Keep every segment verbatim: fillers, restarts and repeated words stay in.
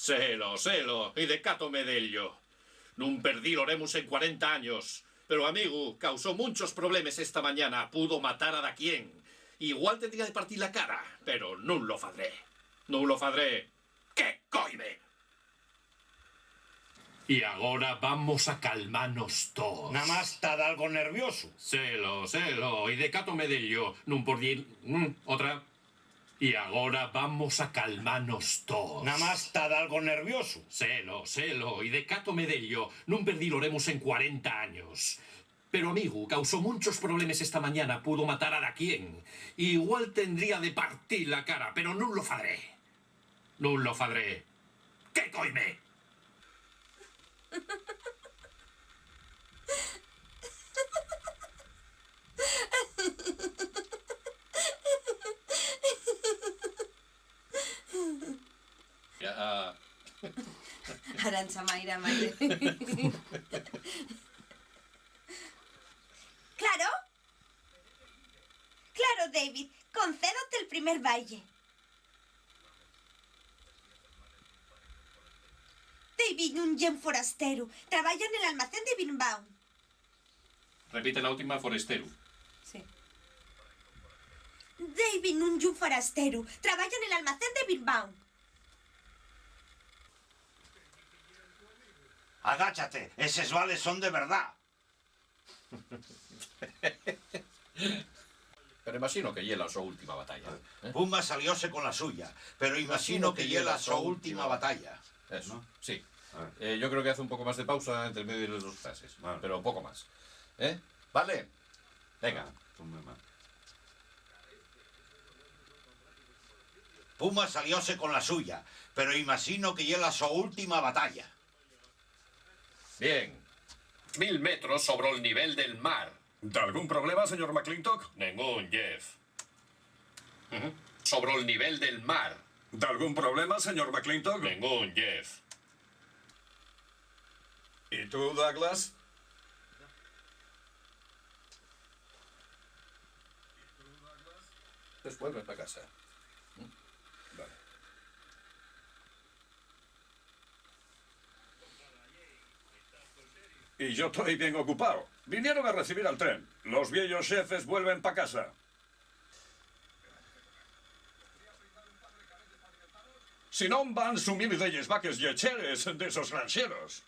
Selo, selo, y decátome d'ello. Nun perdí l'oremus en cuarenta años, pero amigu causó munchos problemes esta mañana, pudo matar a daquién. Igual tendría de partir la cara, pero nun lo fadré. Nun lo fadré. ¡Qué coime! Y agora vamos a calmanos toos. Namás ta dalgo nerviosu. Selo, selo, y decátome d'ello. Nun por dir, mm, otra. Y agora vamos a calmanos toos. Namás ta dalgo nerviosu. Selo, selo, y decátome d'ello. Nun perdí l'oremus en cuarenta años. Pero amigu causó munchos problemes esta mañana, pudo matar a daquién. Igual tendría de partir la cara, pero nun lo fadré. Nun lo fadré. ¡Qué coime! Ya. Arancha Mayra, Mayra. Claro. Claro, David, concédote'l primer baille. David nun ye un forasteru, trabaya nel almacén de Birnbaum. Repite la última, foresteru. Sí. David nun ye un forasteru, trabaya nel almacén de Birnbaum. Agáchate, eses vales son de verdá. Pero imagino que ye la so última batalla, ¿eh? Puma salióse con la suya, pero imagino que ye la so última batalla. Eso, ¿no? Sí. A ver. Eh, yo creo que hace un poco más de pausa entre medio de las dos frases, vale, pero poco más. ¿Eh? ¿Vale? Venga. Ah, pues muy mal. Puma salióse con la suya, pero imagino que ye la so última batalla. Bien. Mil metros sobro'l nivel del mar. ¿Dalgún problema, señor McClintock? Nengún, Jeff. Ujú. Sobro'l nivel del mar. ¿Dalgún problema, señor McClintock? Nengún, Jeff. ¿Y tú, Douglas? Después ven pa casa. ¿Mm? Vale. Y yo toi bien ocupao. Vinieron a recibir al tren. Los vieyos xefes vuelven pa casa. Si non van sumir delles vaques llecheres d'esos granxeros.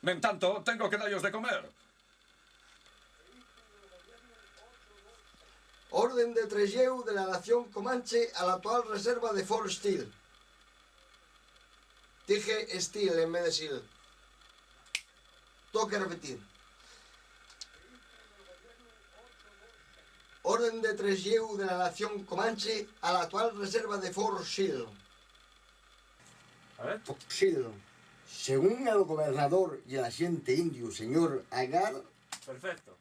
Mentanto, tengo que dallos de comer. Orden de treslléu de la nación comanche a la actual reserva de Fort Steele. Dije Steele en vez de Sil. Toque repetir. Orden de treslléu de la nación comanche a la actual reserva de Fort Steele. A ver. Fort Steele. Según el gobernador y el agente indio, señor Agar. Perfecto.